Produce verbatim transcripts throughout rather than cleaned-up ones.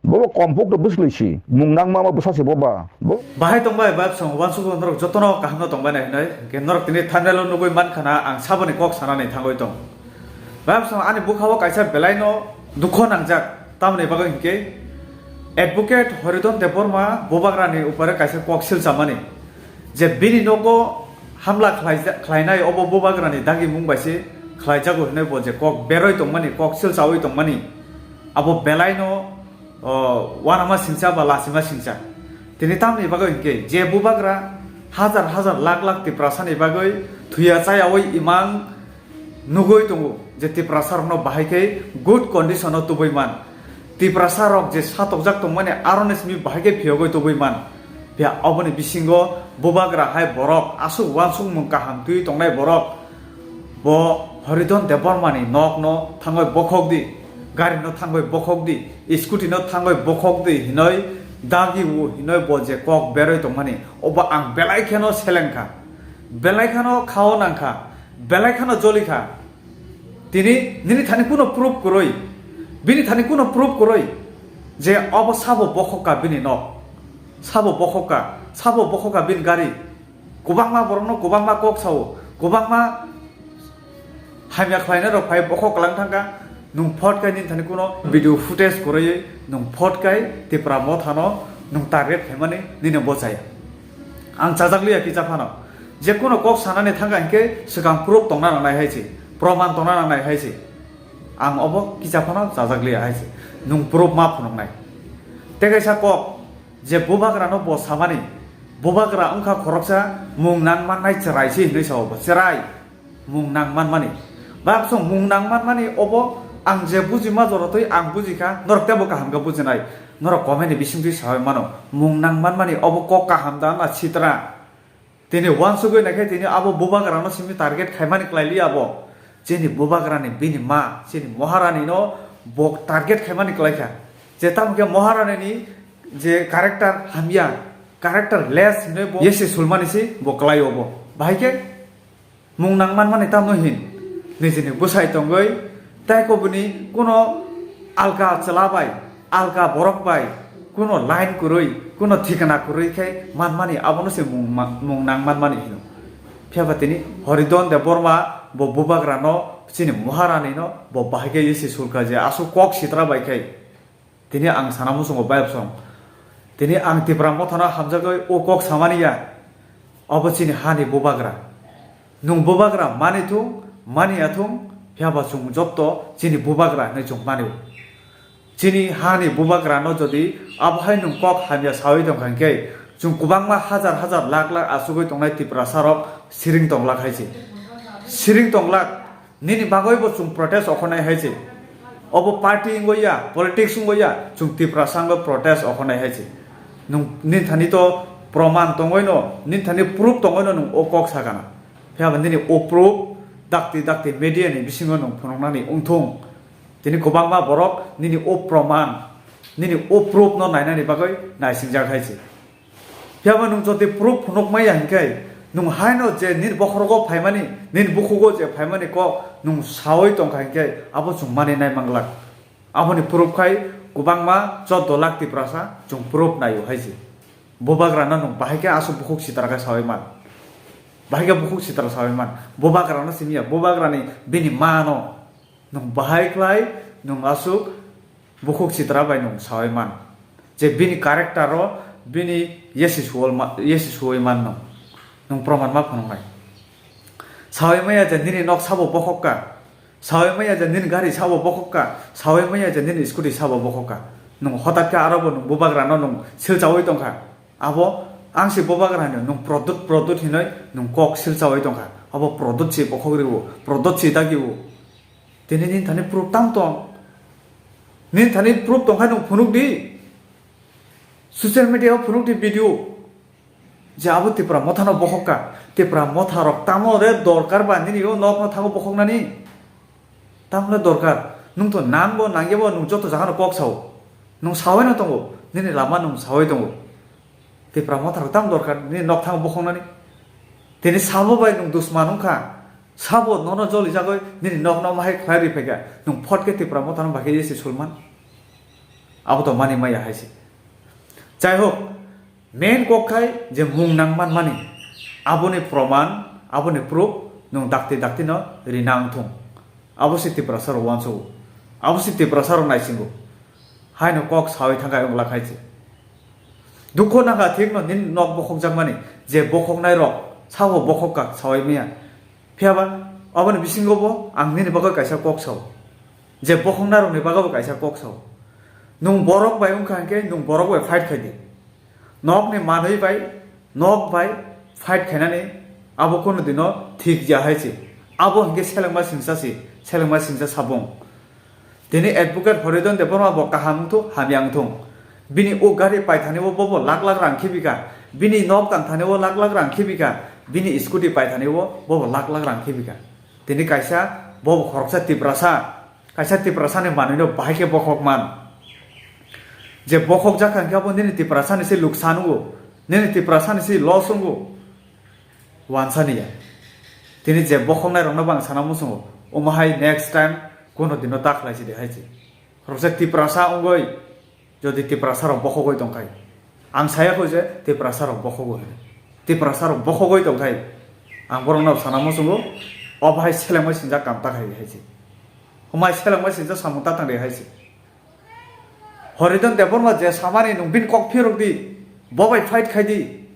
Bobo kompok to bwswlwi si, mung nangma ma bwsa se boba. Bo Bahai tongbai, bai bwsong, uansukgo norok jotono kaham no tongbai nai hinoi. Hingke norok tini thumbnail o nugui mankha na, ang saboni kok sanani thangoi tong. Bai bwsong ani bwkha o kaisa belai no dukho nangjak, tamoni bagwi hingke Advocate Horidon Debbarma bubagra ni upare kaisa kok silchamani. Je bini nogo hamla khlaija-, khlainai obo bubagrani dagimung bai se khlaijago hinui bo je kok beroi tongmani, kok silchaui tongmani, abo belaino, o, uanama singcha ba lachima singcha. Tini tamni bagwi hinkhe je bubagra hajar hajar lakh lakh Tiprasani bagwi thuya chayaui imang nugui tongo je Tiprasa rokno bahai khe good condition o tubui man. Tiprasa rok je satokjak tongmani aroni simi bahai khe phiyogoi tubui man. Phiya oboni bisingo bubagra hai borok aswk uansukmung kaham twi tongnai borok bo Horidon Debbarmani nokno thangoi bokhok di, gari no thangoi bokhok di, scooty no thangoi bokhok di hinoi dagi o hinoi bo je kok beroi tongmani obo ang belai kheno seleng kha, belai kheno khao nang kha, belai kheno joli kha. Tini nini thani kuno proof kwrwi, bini thani kuno proof kwrwi je obo sabo bokhok ka bini nok, sabo bokhok ka, sabo bokhok ka bini gari. Kwbangma borokno kwbangma kok sao, kwbangma hamya khlaina rok phai bokhok kwlang thangkha. Nwng phot kai nini thani kuno video footage kwrwi nwng phot kai Tipra Mothano nwng target khaimani nini bo chaya. Ang chajak liya kisa phano. Je kuno kok sanani thangkha hinkhe swkang proof tongna nangnai hai se, proman tongna nangnai hai se. Ang obo kisa phano chajak liya hai se. Nwng proof ma phunuknai. Tei kaisa kok je bubagrano bo samani, bubagra wngkha khoroksa mung nang mannai chwrai se hinwi sao bo, chwrai. Mung nang manmani. Bakso mung nang manmani obo ang je bujima jorotwi ang bujikha, norok teibo kaham khe bujinai. Norok comment ni bisingtwi saui mano. Mung nang manmani obo kok kaham da na sitra? Tini uansugwi naikhe tini abo bubagrano simi target khaimani kwlaili abo. Chini bubagrani bini ma, chini Maharani no bo target khaimani kwlaikha. Je tamo khe Maharani ni je character hamya, character less hinwi bo yesi sulmani si bo kwlai obo. Bahai khe Mung nang manmani tamo hin nijini bwsai tongwi, tei koboni kuno alka chwla bai, alka borok bai kuno line kwrwi, kuno thikna kwrwi khe manmani abono se mung ma-, mung nang manmani hino. Phiya ba tini Horidon Debbarma bo bubagrano chini Maharani no bo bahai khe yesi sulka je aswk kok sitra bai khe. Tini ang sana muchungo bayapsong. Tini ang Tipra Mothano hamjagwi o kok samani ya. Obo chini hani bubagra. Nwng bubagra mani thung, mani ya thung, phiya ba chwng jotto chini bubagra hinwi chwng mani o. Chini hani bubagrano jodi abo hai nwng kok hamya saui tongkha hinkhe, chwng kwbangma hajar hajar lakh lakh achugwi tongnai Tiprasa rok siring tonglak hai se. Siring tonglak. Nini bagwi bo chwng protest okhonai hai se. Obo party wngwi ya, politics wngwi ya, chwng Tiprasa wngwi protest okhonai hai se. Nwng nini thani to proman tongwi no, nini thani proof tongwi no nwng o kok sakana. Phiya ba nini o proof dakti dakti media ni bisingo nwng phunuknani wngthung. Tini kwbangma borok nini o proman, nini o proof no nainani bagwi naisingjak hai se. Phiya ba nwng jodi proof phunuk maya hinkhe, nwng haino je nini bokhorogo phaimani, nini bukhugo je phaimani kok nwng saui tongkha hinkhe, abo chwng mani nai manglak. Aboni proof khai kwbangma chordo lakh Tiprasa chwng proof naio hai se. Bubagrano nwng bahai khe aswk bukhuk sitra khe saui man. Bahai khe bukhuk sitra saui man. Bubagrano simi ya, bubagrani bini mano nwng bahai khlai nwng aswk bukhuk sitra bai nwng saui man. Je bini character o bini yesi suol ma-, yesi suoi man nwng. Nwng proman ma phunuknai. Saui maya je nini nok sabo bokhok ka. Saui maya je nini gari sabo bokhok ka. Saui maya je nini scooty sabo bokhok ka. Nwng hotat khe aro bo nwng bubagrano nwng silchaui tongkha. Abo ang se bubagrano nwng product, product hinoi nwng kok silchaui tongkha. Abo product se bokhok rio, product se dagio. Tini nini thani proof tang tong. Nini thani proof tongkha nwng phunuk di. Social media o phunuk di video. Je abo Tipra Mothano bokhok ka. Tipra Motha rok tamo re dorkar ba nini o nok no thango bokhok nani. Tamo le dorkar. Nwng to nang bo nang ya bo nwng joto jaga no kok sao. Nwng saui no tongo. Nini lama nwng saui tongo. Tipra Motha rok tamo dorkar nini nok thango bokhok nani. Tini sabo bai nwng dusman wngkha. Sabo nono joli jagoi nini nok no mahai khlai ri phaikha. Nwng phot khe Tipra Mothano bahai khe yesi sulman. Abo to mani maya hai se. Jai hok, main kok khai je mung nang man mani, aboni proman, aboni proof nwng dakti dakti no rina wng thung. Abo se Tiprasa rok uansugo. Abo se Tiprasa rok naisingo. Haino kok sawi thangkhai wngla khai se. Dukho nangkha thik no nini nok bokhok jak mani, je bokhok nai rok sabo bokhok kak sawi maya. Phiya ba aboni bisingo bo ang nini bagwi kaisa kok sao. Je bokhok nai rok ni bagwi bo kaisa kok sao. Nwng borok bai wngkha hinkhe nwng borok bai fight khai di. Nokni manwi bai, nok bai fight khainani abo kono dino thik ya hai se. Abo hinkhe selengma singsa se, selengma singsa sabung. Tini advocate Horidon Debbarma bo kaham wngthung, hamya wngthung. Bini o gari paithani o bobo lakh lakh rang khibika, bini nok tangthani o lakh lakh rang khibika, bini scooty paithani o bobo lakh lakh rang khibika. Tini kaisa bobo khoroksa Tiprasa, kaisa Tiprasani manwino bahai khe bokhok man. Je bokhok jakha hinkhe abo nini Tiprasani se luksan wngo, nini Tiprasani se loss wngo, wansani ya. Tini je bokhoknai rokno bo ang sana muchungo, omo hai next time kono dino ta khlai si de hai se. Khoroksa Tiprasa wngoi, jodi Tiprasa rok bokhogoi tongkhai, ang saya kho je Tiprasa rok bokhogoi hwnwi. Tiprasa rok bokhogoi tongkhai, ang borokno sana muchungo, o bahai selengmai sinjak kam ta khai hai se. Homai selengmai sinjak samung ta tang de hai se. Horidon Debbarma je samani nwng bini kok phirok di, bo bai fight khai di.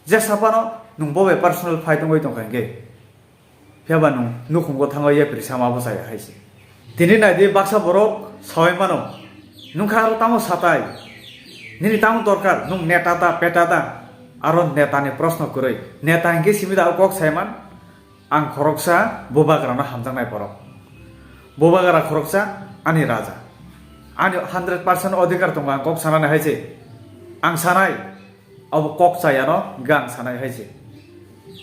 Je sapano nwng bo bai personal fight wngwi tongkha hinkhe, phiya ba nwng nukhungo thangwi yapri sama bo chaya hai se. Tini nai di baksa borok sawi mano, nwng kha aro tamo satai? Nini tamo dorkar? Nwng neta ta, peta ta? Aro neta ni proshno kwrwi. Neta hinkhe simi da o kok sai man? Ang khoroksa bubagrano hamjaknai borok. Bubagra khoroksa ani raja. Ani hundred percent odhikar tongo ang kok sanani hai se. Ang sanai, abo kok chayano hwnkhe ang sanai hai se.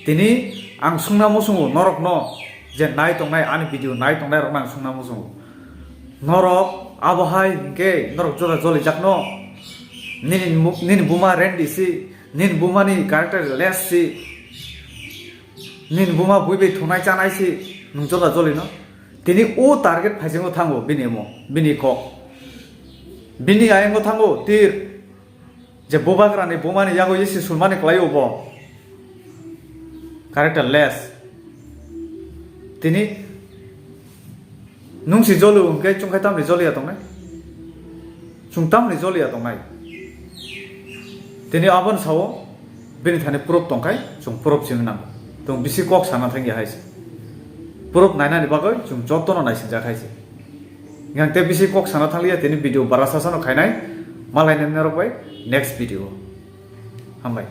Tini ang sungna muchungo norokno, je nai tongnai, ani video nai tongnai rokno ang sungna muchungo. Norok abo hai hinkhe norok jora jolijakno, nini mu-, nini buma rendi si, nini bumani character less si, nini buma bui bai thunai chanai si, nwng jola jolino. Tini o target phaisingo thango bini emo, bini kok. Bini ayango thango tir, je bubagrani bumani yago isi sulmani kwlaio bo. Character less. Tini nwng si jolo hwnkhe chwng khai tamni joliya tongnai? Chwng tamni joliya tongnai? Tini aboni sao bini thani proof tongkhai, chwng proof simi nango. Chwng bisi kok sana thangya hai se. Proof nainani bagwi chwng jotono naisingjak hai se. Hingkhe bisi kok sana thangliya, tini video barasa sano khainai, malai nini norok bai next video. Hambai.